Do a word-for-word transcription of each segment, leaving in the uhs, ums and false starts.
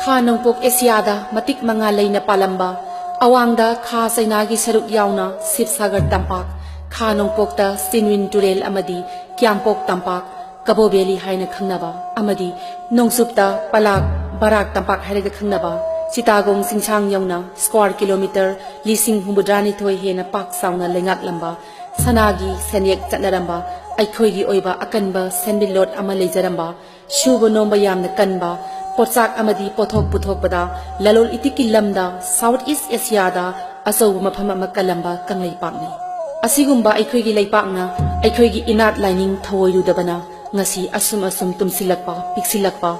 ꯈꯥ ꯅꯣꯡꯄꯣꯛ ꯑꯦꯁꯤꯌꯥꯗ ꯃꯇꯤꯛ ꯃꯉꯥ ꯂꯩꯅ ꯄꯥꯜꯂꯝꯕ, ꯑꯋꯥꯡꯗ ꯈꯥ ꯆꯩꯅꯥꯒꯤ ꯁꯔꯨꯛ ꯌꯥꯎꯅ ꯁꯤꯕꯁꯥꯒꯔ ꯇꯝꯄꯥꯛ, ꯈꯥ ꯅꯣꯡꯄꯣꯛꯇ ꯆꯤꯟꯋꯤꯟ ꯇꯨꯔꯦꯜ ꯑꯃꯗꯤ ꯀ꯭ꯌꯥꯝꯄꯣꯛ ꯇꯝꯄꯥꯛ, ꯀꯕꯣ ꯚꯦꯂꯤ ꯍꯥꯏꯅ ꯈꯪꯅꯕ, ꯑꯃꯗꯤ ꯅꯣꯡꯆꯨꯞꯇ ꯄꯂꯥꯛ, ꯕꯔꯥꯛ ꯇꯝꯄꯥꯛ ꯍꯥꯏꯔꯒ ꯈꯪꯅꯕ ꯆꯤꯇꯥꯒꯣꯡ ꯆꯤꯡꯁꯥꯡ ꯌꯧꯅ ꯁ꯭ꯀ꯭ꯋꯥꯔ ꯀꯤꯂꯣꯃꯤꯇꯔ ꯂꯤꯁꯤꯡ ꯍꯨꯝꯐꯨꯇꯔꯥꯅꯤꯊꯣꯏ ꯍꯦꯟꯅ ꯄꯥꯛ ꯆꯥꯎꯅ ꯂꯩꯉꯥꯛꯂꯝꯕ, ꯁꯅꯥꯒꯤ ꯁꯦꯟꯌꯦꯛ ꯆꯠꯅꯔꯝꯕ, ꯑꯩꯈꯣꯏꯒꯤ ꯑꯣꯏꯕ ꯑꯀꯟꯕ ꯁꯦꯟꯃꯤꯠꯂꯣꯟ ꯑꯃ ꯂꯩꯖꯔꯝꯕ, ꯁꯨꯕ ꯅꯣꯝꯕ ꯌꯥꯝꯅ ꯀꯟꯕ, ꯄꯣꯠꯆꯥꯛ ꯑꯃꯗꯤ ꯄꯣꯠꯊꯣꯛ ꯄꯨꯊꯣꯛꯄꯗ, ꯂꯂꯣꯜ ꯏꯇꯤꯛꯀꯤ ꯂꯝꯗ ꯁꯥꯎꯠ ꯏꯁ ꯑꯦꯁꯤꯌꯥꯗ ꯑꯆꯧꯕ ꯃꯐꯝ ꯑꯃ ꯀꯜꯂꯝꯕ ꯀꯪꯂꯩꯄꯥꯛꯅꯤ꯫ ꯑꯁꯤꯒꯨꯝꯕ ꯑꯩꯈꯣꯏꯒꯤ ꯂꯩꯄꯥꯛꯅ ꯑꯩꯈꯣꯏꯒꯤ ꯏꯅꯥꯠ ꯂꯥꯏꯅꯤꯡ ꯊꯧꯑꯣꯏꯔꯨꯗꯕꯅ ꯉꯁꯤ ꯑꯁꯨꯝ ꯑꯁꯨꯝ ꯇꯨꯝꯁꯤꯜꯂꯛꯄ, ꯄꯤꯛꯁꯤꯜꯂꯛꯄ,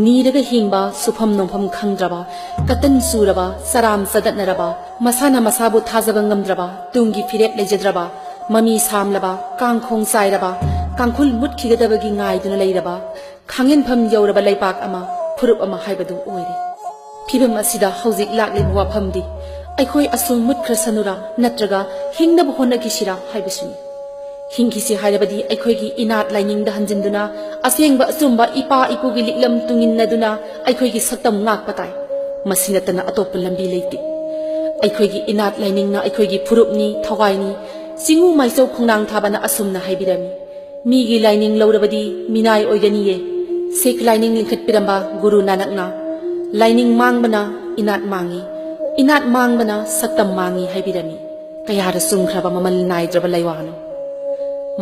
ꯅꯤꯔꯒ ꯍꯤꯡꯕ, ꯁꯨꯐꯝ ꯅꯣꯝꯐꯝ ꯈꯪꯗ꯭ꯔꯕ, ꯀꯇꯟ ꯆꯨꯔꯕ, ꯆꯔꯥꯝ ꯆꯗꯠꯅꯔꯕ, ꯃꯁꯥꯅ ꯃꯁꯥꯕꯨ ꯊꯥꯖꯕ ꯉꯝꯗ꯭ꯔꯕ, ꯇꯨꯡꯒꯤ ꯐꯤꯔꯦꯞ ꯂꯩꯖꯗ꯭ꯔꯕ, ꯃꯃꯤ ꯁꯥꯝꯂꯕ, ꯀꯥꯡꯈꯣꯡ ꯆꯥꯏꯔꯕ, ꯀꯥꯡꯈꯨꯜ ꯃꯨꯠꯈꯤꯒꯗꯕꯒꯤ ꯉꯥꯏꯗꯨꯅ ꯂꯩꯔꯕ, ꯈꯥꯡꯍꯦꯟꯐꯝ ꯌꯧꯔꯕ ꯂꯩꯄꯥꯛ ꯑꯃ, ꯐꯨꯔꯨꯞ ꯑꯃ ꯍꯥꯏꯕꯗꯨ ꯑꯣꯏꯔꯦ꯫ ꯐꯤꯚꯝ ꯑꯁꯤꯗ ꯍꯧꯖꯤꯛ ꯂꯥꯛꯂꯤꯕ ꯋꯥꯐꯝꯗꯤ ꯑꯩꯈꯣꯏ ꯑꯁꯨꯝ ꯃꯨꯠꯈ꯭ꯔꯁꯅꯨꯔꯥ ꯅꯠꯇ꯭ꯔꯒ ꯍꯤꯡꯅꯕ ꯍꯣꯠꯅꯈꯤꯁꯤꯔꯥ ꯍꯥꯏꯕꯁꯤꯅꯤ꯫ ꯍꯤꯡꯈꯤꯁꯤ ꯍꯥꯏꯔꯕꯗꯤ ꯑꯩꯈꯣꯏꯒꯤ ꯏꯅꯥꯠ ꯂꯥꯏꯅꯤꯡꯗ ꯍꯟꯖꯤꯟꯗꯨꯅ, ꯑꯁꯦꯡꯕ ꯑꯆꯨꯝꯕ ꯏꯄꯥ ꯏꯄꯨꯒꯤ ꯂꯤꯛꯂꯝ ꯇꯨꯡꯏꯟꯅꯗꯨꯅ ꯑꯩꯈꯣꯏꯒꯤ ꯁꯛꯇꯝ ꯉꯥꯛꯄ ꯇꯥꯏ꯫ ꯃꯁꯤ ꯅꯠꯇꯅ ꯑꯇꯣꯞꯄ ꯂꯝꯕꯤ ꯂꯩꯇꯦ꯫ ꯑꯩꯈꯣꯏꯒꯤ ꯏꯅꯥꯠ ꯂꯥꯏꯅꯤꯡꯅ ꯑꯩꯈꯣꯏꯒꯤ ꯐꯨꯔꯨꯞꯅꯤ, ꯊꯋꯥꯏꯅꯤ꯫ ꯆꯤꯡꯉꯨ ꯃꯥꯏꯆꯧ ꯈꯣꯡꯅꯥꯡ ꯊꯥꯕꯅ ꯑꯁꯨꯝꯅ ꯍꯥꯏꯕꯤꯔꯝꯃꯤ, "ꯃꯤꯒꯤ ꯂꯥꯏꯅꯤꯡ ꯂꯧꯔꯕꯗꯤ ꯃꯤꯅꯥꯏ ꯑꯣꯏꯒꯅꯤꯌꯦ"꯫ ꯁꯤꯈ ꯂꯥꯏꯅꯤꯡ ꯂꯤꯡꯈꯠꯄꯤꯔꯝꯕ ꯒꯨꯔꯨ ꯅꯥꯅꯛꯅ, "ꯂꯥꯏꯅꯤꯡ ꯃꯥꯡꯕꯅ ꯏꯅꯥꯠ ꯃꯥꯡꯉꯤ, ꯏꯅꯥꯠ ꯃꯥꯡꯕꯅ ꯁꯛꯇꯝ ꯃꯥꯡꯉꯤ" ꯍꯥꯏꯕꯤꯔꯝꯃꯤ꯫ ꯀꯌꯥꯗ ꯆꯨꯝꯈ꯭ꯔꯕ ꯃꯃꯜ ꯅꯥꯏꯗ꯭ꯔꯕ ꯂꯩꯋꯥꯅꯣ!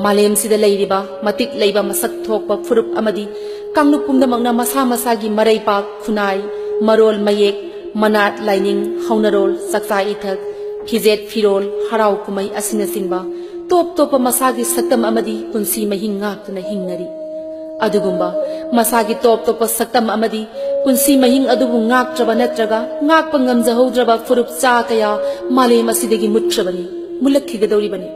ꯃꯥꯂꯦꯝꯁꯤꯗ ꯂꯩꯔꯤꯕ ꯃꯇꯤꯛ ꯂꯩꯕ ꯃꯁꯛ ꯊꯣꯛꯄ ꯐꯨꯔꯨꯞ ꯑꯃꯗꯤ ꯀꯥꯡꯂꯨꯞ ꯄꯨꯝꯅꯃꯛꯅ ꯃꯁꯥ ꯃꯁꯥꯒꯤ ꯃꯔꯩꯄꯥꯛ, ꯈꯨꯟꯅꯥꯏ, ꯃꯔꯣꯜ ꯃꯌꯦꯛ, ꯃꯅꯥꯠ ꯂꯥꯏꯅꯤꯡ, ꯍꯧꯅꯔꯣꯜ, ꯆꯥꯛꯆꯥ ꯏꯊꯛ, ꯐꯤꯖꯦꯠ ꯐꯤꯔꯣꯜ, ꯍꯔꯥꯎ ꯀꯨꯝꯍꯩ ꯑꯁꯤꯅꯆꯤꯡꯕ ꯇꯣꯞ ꯇꯣꯞꯄ ꯃꯁꯥꯒꯤ ꯁꯛꯇꯝ ꯑꯃꯗꯤ ꯄꯨꯟꯁꯤ ꯃꯍꯤꯡ ꯉꯥꯛꯇꯨꯅ ꯍꯤꯡꯅꯔꯤ꯫ ꯑꯗꯨꯒꯨꯝꯕ ꯃꯁꯥꯒꯤ ꯇꯣꯞ ꯇꯣꯞꯄ ꯁꯛꯇꯝ ꯑꯃꯗꯤ ꯄꯨꯟꯁꯤ ꯃꯍꯤꯡ ꯑꯗꯨꯕꯨ ꯉꯥꯛꯇ꯭ꯔꯕ ꯅꯠꯇ꯭ꯔꯒ ꯉꯥꯛꯄ ꯉꯝꯖꯍꯧꯗ꯭ꯔꯕ ꯐꯨꯔꯨꯞ ꯆꯥ ꯀꯌꯥ ꯃꯥꯂꯦꯝ ꯑꯁꯤꯗꯒꯤ ꯃꯨꯠꯈ꯭ꯔꯕꯅꯤ, ꯃꯨꯠꯂꯛꯈꯤꯒꯗꯧꯔꯤꯕꯅꯤ꯫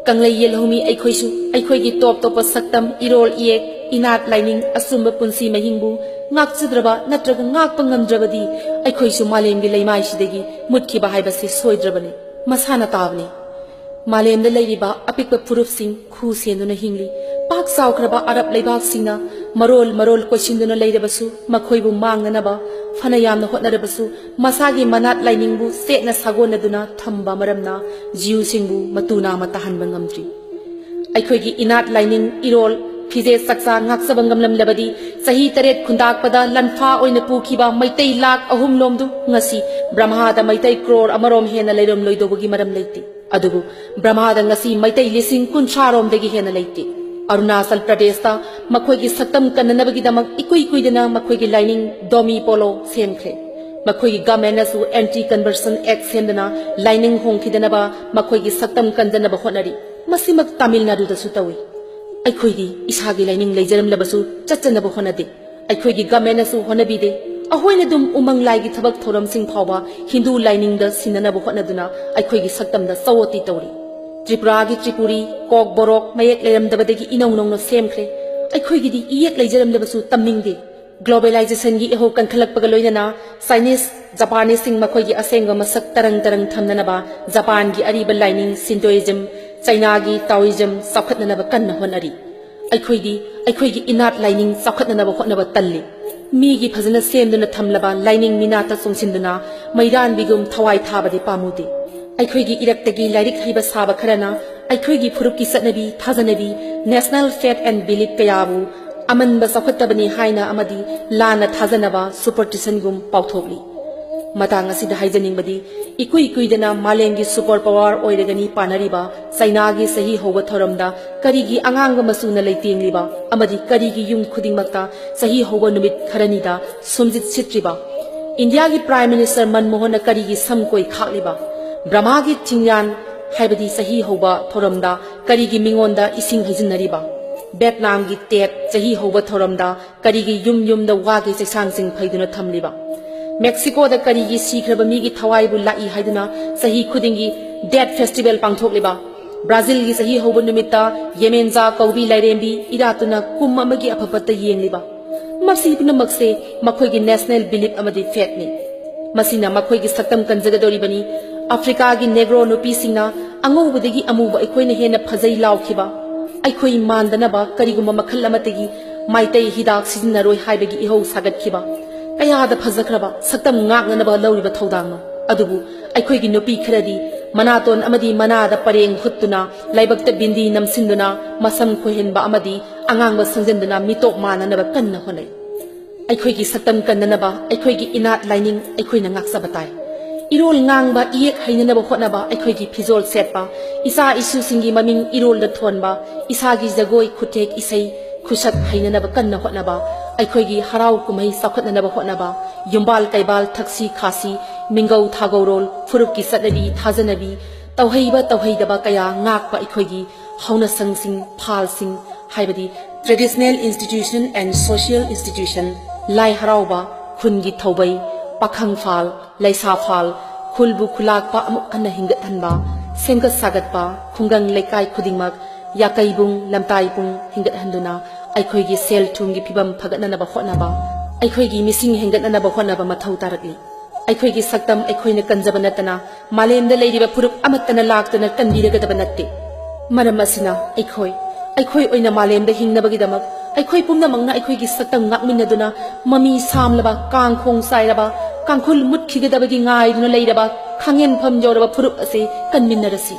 ꯀꯪꯂꯩ ꯌꯦꯜꯍꯧꯃꯤ ꯑꯩꯈꯣꯏꯁꯨ ꯑꯩꯈꯣꯏꯒꯤ ꯇꯣꯞ ꯇꯣꯞꯄ ꯁꯛꯇꯝ, ꯏꯔꯣꯜ ꯏꯌꯦꯛ, ꯏꯅꯥꯠ ꯂꯥꯏꯅꯤꯡ, ꯑꯆꯨꯝꯕ ꯄꯨꯟꯁꯤ ꯃꯍꯤꯡꯕꯨ ꯉꯥꯛꯆꯗ꯭ꯔꯕ ꯅꯠꯇ꯭ꯔꯒ ꯉꯥꯛꯄ ꯉꯝꯗ꯭ꯔꯕꯗꯤ ꯑꯩꯈꯣꯏꯁꯨ ꯃꯥꯂꯦꯝꯒꯤ ꯂꯩꯃꯥꯏꯁꯤꯗꯒꯤ ꯃꯨꯠꯈꯤꯕ ꯍꯥꯏꯕꯁꯤ ꯁꯣꯏꯗ꯭ꯔꯕꯅꯤ, ꯃꯁꯥꯅ ꯇꯥꯕꯅꯤ꯫ ꯃꯥꯂꯦꯝꯗ ꯂꯩꯔꯤꯕ ꯑꯄꯤꯛꯄ ꯐꯨꯔꯨꯞꯁꯤꯡ ꯈꯨ ꯁꯦꯟꯗꯨꯅ ꯍꯤꯡꯂꯤ, ꯄꯥꯛ ꯆꯥꯎꯈ꯭ꯔꯕ ꯑꯔꯕ ꯂꯩꯕꯥꯛꯁꯤꯡꯅ ꯃꯔꯣꯜ ꯃꯔꯣꯜ ꯀꯣꯏꯁꯤꯟꯗꯨꯅ ꯂꯩꯔꯕꯁꯨ, ꯃꯈꯣꯏꯕꯨ ꯃꯥꯡꯅꯅꯕ ꯐꯅ ꯌꯥꯝꯅ ꯍꯣꯠꯅꯔꯕꯁꯨ, ꯃꯁꯥꯒꯤ ꯃꯅꯥꯠ ꯂꯥꯏꯅꯤꯡꯕꯨ ꯆꯦꯠꯅ ꯁꯥꯒꯣꯟꯅꯗꯨꯅ ꯊꯝꯕ ꯃꯔꯝꯅ ꯖꯤꯎꯁꯤꯡꯕꯨ ꯃꯇꯨ ꯅꯥꯝꯃ ꯇꯥꯍꯟꯕ ꯉꯝꯗ꯭ꯔꯤ꯫ ꯑꯩꯈꯣꯏꯒꯤ ꯏꯅꯥꯠ ꯂꯥꯏꯅꯤꯡ, ꯏꯔꯣꯜ, ꯐꯤꯖꯦꯠ ꯆꯥꯛꯆꯥ ꯉꯥꯛꯆꯕ ꯉꯝꯂꯝꯂꯕꯗꯤ, ꯆꯍꯤ ꯇꯔꯦꯠ ꯈꯨꯟꯗꯥꯛꯄꯗ ꯂꯟꯐꯥ ꯑꯣꯏꯅ ꯄꯨꯈꯤꯕ ꯃꯩꯇꯩ ꯂꯥꯈ ꯑꯍꯨꯝ ꯂꯣꯝꯗꯨ ꯉꯁꯤ ꯕ꯭ꯔꯍꯃꯥꯗ ꯃꯩꯇꯩ ꯀ꯭ꯔꯣꯔ ꯑꯃꯔꯣꯝ ꯍꯦꯟꯅ ꯂꯩꯔꯝꯂꯣꯏꯗꯧꯕꯒꯤ ꯃꯔꯝ ꯂꯩꯇꯦ꯫ ꯑꯗꯨꯕꯨ ꯕ꯭ꯔꯍꯃꯥꯗ ꯉꯁꯤ ꯃꯩꯇꯩ ꯂꯤꯁꯤꯡ ꯀꯨꯟꯊ꯭ꯔꯥ ꯔꯣꯝꯗꯒꯤ ꯍꯦꯟꯅ ꯂꯩꯇꯦ꯫ ꯑꯔꯨꯅꯥꯆꯜ ꯄ꯭ꯔꯗꯦꯁꯇ ꯃꯈꯣꯏꯒꯤ ꯁꯛꯇꯝ ꯀꯟꯅꯅꯕꯒꯤꯗꯃꯛ ꯏꯀꯨꯏ ꯀꯨꯏꯗꯅ ꯃꯈꯣꯏꯒꯤ ꯂꯥꯏꯅꯤꯡ ꯗꯣꯃꯤ ꯄꯣꯂꯣ ꯁꯦꯝꯈ꯭ꯔꯦ꯫ ꯃꯈꯣꯏꯒꯤ ꯒꯚꯔꯟꯃꯦꯟꯠꯅꯁꯨ ꯑꯦꯟꯇꯤ ꯀꯟꯚꯔꯁꯟ ꯑꯦꯛ ꯁꯦꯝꯗꯨꯅ ꯂꯥꯏꯅꯤꯡ ꯍꯣꯡꯈꯤꯗꯅꯕ ꯃꯈꯣꯏꯒꯤ ꯁꯛꯇꯝ ꯀꯟꯖꯅꯕ ꯍꯣꯠꯅꯔꯤ꯫ ꯃꯁꯤꯃꯛ ꯇꯥꯃꯤꯜ ꯅꯥꯗꯨꯗꯁꯨ ꯇꯧꯏ꯫ ꯑꯩꯈꯣꯏꯗꯤ ꯏꯁꯥꯒꯤ ꯂꯥꯏꯅꯤꯡ ꯂꯩꯖꯔꯝꯂꯕꯁꯨ ꯆꯠꯆꯅꯕ ꯍꯣꯠꯅꯗꯦ꯫ ꯑꯩꯈꯣꯏꯒꯤ ꯒꯚꯔꯟꯃꯦꯟꯠꯅꯁꯨ ꯍꯣꯠꯅꯕꯤꯗꯦ꯫ ꯑꯩꯈꯣꯏꯅ ꯑꯗꯨꯝ ꯎꯃꯪ ꯂꯥꯏꯒꯤ ꯊꯕꯛ ꯊꯧꯔꯝꯁꯤꯡ ꯐꯥꯎꯕ ꯍꯤꯟꯗꯨ ꯂꯥꯏꯅꯤꯡꯗ ꯁꯤꯟꯅꯅꯕ ꯍꯣꯠꯅꯗꯨꯅ ꯑꯩꯈꯣꯏꯒꯤ ꯁꯛꯇꯝꯗ ꯆꯥꯑꯣꯠꯇꯤ ꯇꯧꯔꯤ꯫ ꯇ꯭ꯔꯤꯄꯨꯔꯥꯒꯤ ꯇ꯭ꯔꯤꯄꯨꯔꯤ, ꯀꯣꯛ ꯕꯣꯔꯣꯛ ꯃꯌꯦꯛ ꯂꯩꯔꯝꯗꯕꯗꯒꯤ ꯏꯅꯧ ꯅꯧꯅ ꯁꯦꯝꯈ꯭ꯔꯦ꯫ ꯑꯩꯈꯣꯏꯒꯤꯗꯤ ꯏꯌꯦꯛ ꯂꯩꯖꯔꯝꯂꯕꯁꯨ ꯇꯝꯅꯤꯡꯗꯦ꯫ ꯒ꯭ꯂꯣꯕꯦꯂꯥꯏꯖꯦꯁꯟꯒꯤ ꯏꯍꯧ ꯀꯟꯈꯠꯂꯛꯄꯒ ꯂꯣꯏꯅꯅ ꯆꯥꯏꯅꯤꯁ, ꯖꯄꯥꯅꯤꯁꯁꯤꯡ ꯃꯈꯣꯏꯒꯤ ꯑꯁꯦꯡꯕ ꯃꯁꯛ ꯇꯔꯪ ꯇꯔꯪ ꯊꯝꯅꯅꯕ ꯖꯄꯥꯟꯒꯤ ꯑꯔꯤꯕ ꯂꯥꯏꯅꯤꯡ ꯁꯤꯟꯇꯣꯏꯖꯝ, ꯆꯩꯅꯥꯒꯤ ꯇꯥꯑꯣꯏꯖꯝ ꯆꯥꯎꯈꯠꯅꯅꯕ ꯀꯟꯅ ꯍꯣꯠꯅꯔꯤ꯫ ꯑꯩꯈꯣꯏꯗꯤ ꯑꯩꯈꯣꯏꯒꯤ ꯏꯅꯥꯠ ꯂꯥꯏꯅꯤꯡ ꯆꯥꯎꯈꯠꯅꯅꯕ ꯍꯣꯠꯅꯕ ꯇꯜꯂꯤ꯫ ꯃꯤꯒꯤ ꯐꯖꯅ ꯁꯦꯝꯗꯨꯅ ꯊꯝꯂꯕ ꯂꯥꯏꯅꯤꯡ ꯃꯤꯅꯥꯠꯇ ꯆꯣꯡꯁꯤꯟꯗꯨꯅ ꯃꯩꯔꯥꯟꯕꯤꯒꯨꯝ ꯊꯋꯥꯏ ꯊꯥꯕꯗꯤ ꯄꯥꯝꯃꯨꯗꯦ꯫ ꯑꯩꯈꯣꯏꯒꯤ ꯏꯔꯛꯇꯒꯤ ꯂꯥꯏꯔꯤꯛ ꯍꯩꯕ ꯁꯥꯕ ꯈꯔꯅ ꯑꯩꯈꯣꯏꯒꯤ ꯐꯨꯔꯨꯞꯀꯤ ꯆꯠꯅꯕꯤ, ꯊꯥꯖꯅꯕꯤ, national faith and belief ꯀꯌꯥꯕꯨ ꯑꯃꯟꯕ ꯆꯥꯎꯈꯠꯇꯕꯅꯤ ꯍꯥꯏꯅ ꯑꯃꯗꯤ ꯂꯥꯟꯅ ꯊꯥꯖꯅꯕ superstitionꯒꯨꯝ ꯄꯥꯎꯊꯣꯛꯂꯤ꯫ ꯃꯇꯥꯡ ꯑꯁꯤꯗ ꯍꯥꯏꯖꯅꯤꯡꯕꯗꯤ, ꯏꯀꯨꯏ ꯀꯨꯏꯗꯅ ꯃꯥꯂꯦꯝꯒꯤ super power ꯑꯣꯏꯔꯒꯅꯤ ꯄꯥꯅꯔꯤꯕ ꯆꯩꯅꯥꯒꯤ ꯆꯍꯤ ꯍꯧꯕ ꯊꯧꯔꯝꯗ ꯀꯔꯤꯒꯤ ꯑꯉꯥꯡꯕ ꯃꯆꯨꯅ ꯂꯩꯇꯦꯡꯂꯤꯕ ꯑꯃꯗꯤ ꯀꯔꯤꯒꯤ ꯌꯨꯝ ꯈꯨꯗꯤꯡꯃꯛꯇ ꯆꯍꯤ ꯍꯧꯕ ꯅꯨꯃꯤꯠ ꯈꯔꯅꯤꯗ ꯁꯨꯝꯖꯤꯠ ꯁꯤꯠꯇ꯭ꯔꯤꯕ? ꯏꯟꯗꯤꯌꯥꯒꯤ Prime Minister ꯃꯟꯃꯣꯍꯟꯅ ꯀꯔꯤꯒꯤ ꯁꯝ ꯀꯣꯏ ꯈꯥꯛꯂꯤꯕ? ꯕ꯭ꯔꯍꯃꯥꯒꯤ ꯊꯤꯡꯌꯥꯟ ꯍꯥꯏꯕꯗꯤ ꯆꯍꯤ ꯍꯧꯕ ꯊꯧꯔꯝꯗ ꯀꯔꯤꯒꯤ ꯃꯤꯉꯣꯟꯗ ꯏꯁꯤꯡ ꯍꯩꯖꯤꯟꯅꯔꯤꯕ? ꯚꯦꯠꯅꯥꯝꯒꯤ ꯇꯦꯠ ꯆꯍꯤ ꯍꯧꯕ ꯊꯧꯔꯝꯗ ꯀꯔꯤꯒꯤ ꯌꯨꯝ ꯌꯨꯝꯗ ꯋꯥꯒꯤ ꯆꯩꯁꯥꯡꯁꯤꯡ ꯐꯩꯗꯨꯅ ꯊꯝꯂꯤꯕ? ꯃꯦꯛꯁꯤꯀꯣꯗ ꯀꯔꯤꯒꯤ ꯁꯤꯈ꯭ꯔꯕ ꯃꯤꯒꯤ ꯊꯋꯥꯏꯕꯨ ꯂꯥꯛꯏ ꯍꯥꯏꯗꯨꯅ ꯆꯍꯤ ꯈꯨꯗꯤꯡꯒꯤ death festival ꯄꯥꯡꯊꯣꯛꯂꯤꯕ? ꯕ꯭ꯔꯥꯖꯤꯜꯒꯤ ꯆꯍꯤ ꯍꯧꯕ ꯅꯨꯃꯤꯠꯇ ꯌꯦꯃꯦꯟꯖꯥ ꯀꯧꯕꯤ ꯂꯥꯏꯔꯦꯝꯕꯤ ꯏꯔꯥꯠꯇꯨꯅ ꯀꯨꯝ ꯑꯃꯒꯤ ꯑꯐ ꯐꯠꯇ ꯌꯦꯡꯂꯤꯕ? ꯃꯁꯤ ꯄꯨꯝꯅꯃꯛꯁꯦ ꯃꯈꯣꯏꯒꯤ national belief ꯑꯃꯗꯤ faithꯅꯤ꯫ ꯃꯁꯤꯅ ꯃꯈꯣꯏꯒꯤ ꯁꯛꯇꯝ ꯀꯟꯖꯒꯗꯧꯔꯤꯕꯅꯤ꯫ ꯑꯐ꯭ꯔꯤꯀꯥꯒꯤ Negro ꯅꯨꯄꯤꯁꯤꯡꯅ ꯑꯉꯧꯕꯗꯒꯤ ꯑꯃꯨꯕ ꯑꯩꯈꯣꯏꯅ ꯍꯦꯟꯅ ꯐꯖꯩ ꯂꯥꯎꯈꯤꯕ, ꯑꯩꯈꯣꯏ ꯃꯥꯟꯗꯅꯕ ꯀꯔꯤꯒꯨꯝꯕ ꯃꯈꯜ ꯑꯃꯠꯇꯒꯤ ꯃꯥꯏꯇꯩ ꯍꯤꯗꯥꯛ ꯁꯤꯖꯤꯟꯅꯔꯣꯏ ꯍꯥꯏꯕꯒꯤ ꯏꯍꯧ ꯁꯥꯒꯠꯈꯤꯕ꯫ ꯀꯌꯥꯗ ꯐꯖꯈ꯭ꯔꯕ ꯁꯛꯇꯝ ꯉꯥꯛꯅꯅꯕ ꯂꯧꯔꯤꯕ ꯊꯧꯗꯥꯡꯅꯣ! ꯑꯗꯨꯕꯨ ꯑꯩꯈꯣꯏꯒꯤ ꯅꯨꯄꯤ ꯈꯔꯗꯤ ꯃꯅꯥꯇꯣꯟ ꯑꯃꯗꯤ ꯃꯅꯥꯗ ꯄꯔꯦꯡ ꯍꯨꯠꯇꯨꯅ, ꯂꯥꯏꯕꯛꯇ ꯕꯤꯟꯗꯤ ꯅꯝꯁꯤꯟꯗꯨꯅ, ꯃꯁꯝ ꯈꯣꯏꯍꯟꯕ ꯑꯃꯗꯤ ꯑꯉꯥꯡꯕ ꯁꯪꯖꯤꯟꯗꯨꯅ ꯃꯤꯇꯣꯞ ꯃꯥꯟꯅꯅꯕ ꯀꯟꯅ ꯍꯣꯠꯅꯩ꯫ ꯑꯩꯈꯣꯏꯒꯤ ꯁꯛꯇꯝ ꯀꯟꯅꯅꯕ ꯑꯩꯈꯣꯏꯒꯤ ꯏꯅꯥꯠ ꯂꯥꯏꯅꯤꯡ ꯑꯩꯈꯣꯏꯅ ꯉꯥꯛꯆꯕ ꯇꯥꯏ꯫ ꯏꯔꯣꯜ ꯉꯥꯡꯕ, ꯏꯌꯦꯛ ꯍꯩꯅꯅꯕ ꯍꯣꯠꯅꯕ, ꯑꯩꯈꯣꯏꯒꯤ ꯐꯤꯖꯣꯜ ꯁꯦꯠꯄ, ꯏꯆꯥ ꯏꯁꯨꯁꯤꯡꯒꯤ ꯃꯃꯤꯡ ꯏꯔꯣꯜꯗ ꯊꯣꯟꯕ, ꯏꯁꯥꯒꯤ ꯖꯒꯣꯏ, ꯈꯨꯠꯊꯦꯛ, ꯏꯁꯩ, ꯈꯨꯁꯛ ꯍꯩꯅꯅꯕ ꯀꯟꯅ ꯍꯣꯠꯅꯕ, ꯑꯩꯈꯣꯏꯒꯤ ꯍꯔꯥꯎ ꯀꯨꯝꯍꯩ ꯆꯥꯎꯈꯠꯅꯅꯕ ꯍꯣꯠꯅꯕ, ꯌꯨꯝꯕꯥꯜ ꯀꯩꯕꯥꯜ, ꯊꯛꯁꯤ ꯈꯥꯁꯤ, ꯃꯤꯡꯒꯧ ꯊꯥꯒꯧꯔꯣꯜ, ꯐꯨꯔꯨꯞꯀꯤ ꯆꯠꯅꯕꯤ, ꯊꯥꯖꯅꯕꯤ, ꯇꯧꯍꯩꯕ ꯇꯧꯍꯩꯗꯕ ꯀꯌꯥ ꯉꯥꯛꯄ ꯑꯩꯈꯣꯏꯒꯤ ꯍꯧꯅꯁꯪꯁꯤꯡ, ꯐꯥꯜꯁꯤꯡ, ꯍꯥꯏꯕꯗꯤ traditional institution and social institution, ꯂꯥꯏ ꯍꯔꯥꯎꯕ, ꯈꯨꯟꯒꯤ ꯊꯧꯕꯩ, ꯄꯥꯈꯪ ꯐꯥꯜ, ꯂꯩꯁꯥ ꯐꯥꯜ, ꯈꯨꯜꯕꯨ ꯈꯨꯂꯥꯛꯄ ꯑꯃꯨꯛ ꯍꯟꯅ ꯍꯤꯡꯒꯠꯍꯟꯕ, ꯁꯦꯝꯒꯠ ꯁꯥꯒꯠꯄ, ꯈꯨꯡꯒꯪ ꯂꯩꯀꯥꯏ ꯈꯨꯗꯤꯡꯃꯛ, ꯌꯥꯀꯩꯕꯨꯡ, ꯂꯝꯇꯥꯏꯕꯨꯡ ꯍꯤꯡꯒꯠꯍꯟꯗꯨꯅ ꯑꯩꯈꯣꯏꯒꯤ ꯁꯦꯜ ꯊꯨꯝꯒꯤ ꯐꯤꯕꯝ ꯐꯒꯠꯅꯅꯕ ꯍꯣꯠꯅꯕ, ꯑꯩꯈꯣꯏꯒꯤ ꯃꯤꯁꯤꯡ ꯍꯦꯟꯒꯠꯅꯅꯕ ꯍꯣꯠꯅꯕ ꯃꯊꯧ ꯇꯥꯔꯛꯂꯤ꯫ ꯑꯩꯈꯣꯏꯒꯤ ꯁꯛꯇꯝ ꯑꯩꯈꯣꯏꯅ ꯀꯟꯖꯕ ꯅꯠꯇꯅ ꯃꯥꯂꯦꯝꯗ ꯂꯩꯔꯤꯕ ꯐꯨꯔꯨꯞ ꯑꯃꯠꯇꯅ ꯂꯥꯛꯇꯨꯅ ꯀꯟꯕꯤꯔꯒꯗꯕ ꯅꯠꯇꯦ꯫ ꯃꯔꯝ ꯑꯁꯤꯅ ꯑꯩꯈꯣꯏ, ꯑꯩꯈꯣꯏ ꯑꯣꯏꯅ ꯃꯥꯂꯦꯝꯗ ꯍꯤꯡꯅꯕꯒꯤꯗꯃꯛ ꯑꯩꯈꯣꯏ ꯄꯨꯝꯅꯃꯛꯅ ꯑꯩꯈꯣꯏꯒꯤ ꯁꯛꯇꯝ ꯉꯥꯛꯃꯤꯟꯅꯗꯨꯅ ꯃꯃꯤ ꯁꯥꯝꯂꯕ, ꯀꯥꯡꯈꯣꯡ ꯆꯥꯏꯔꯕ, ꯀꯥꯡꯈꯨꯜ ꯃꯨꯠꯈꯤꯒꯗꯕꯒꯤ ꯉꯥꯏꯗꯨꯅ ꯂꯩꯔꯕ, ꯈꯥꯡꯍꯦꯟꯐꯝ ꯌꯧꯔꯕ ꯐꯨꯔꯨꯞ ꯑꯁꯤ ꯀꯟꯃꯤꯟꯅꯔꯁꯤ꯫